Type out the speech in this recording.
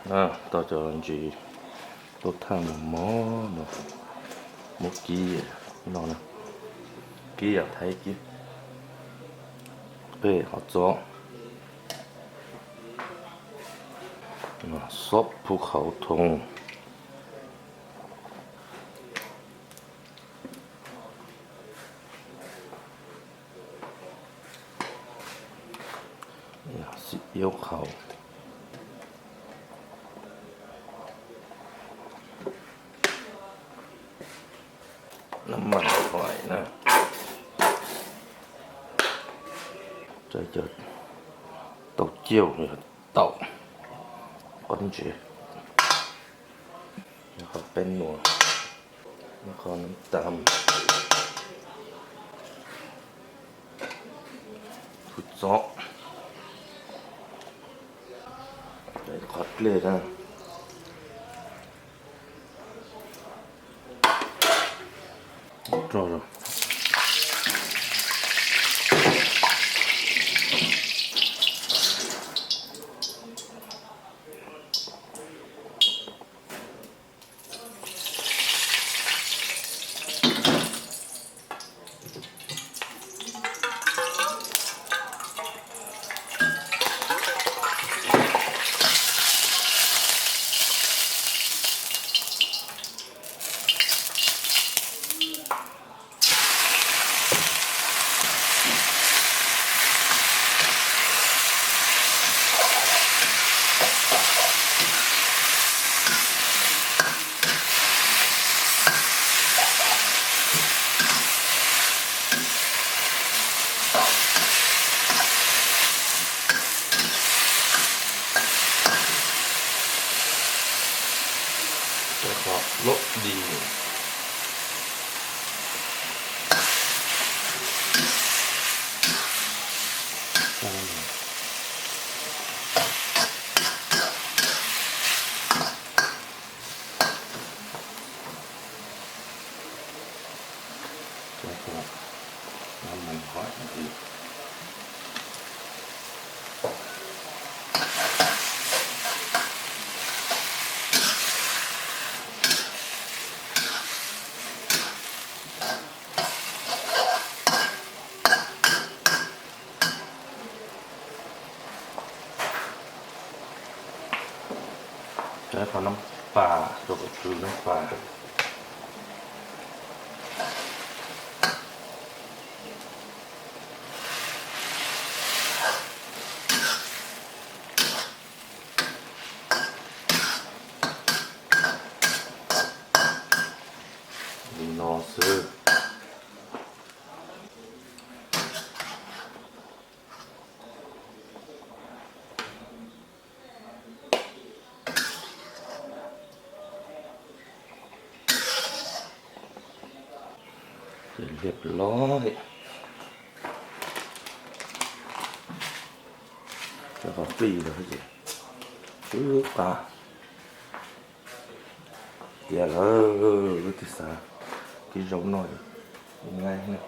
Tau cov ntsis tuaj thaj mos mos no, muab kib no, kib yam Thaib kib, qej qhov txob, xob phu khauv thoo, xim iab qhauv, nab mas hoim na, cov tau ciaj yog taum, qos ntses, qos peb nuam, qos nab tas, kuv txob, qhov dlej na. Qhov loj di. Qhov nab pas rau kom tsw nab pas. Li no xwb. Ces liaj los li, cov qhov plig los ces swb qab. Tiav lawm, wb twb xav kib zaub noj, nqaij na.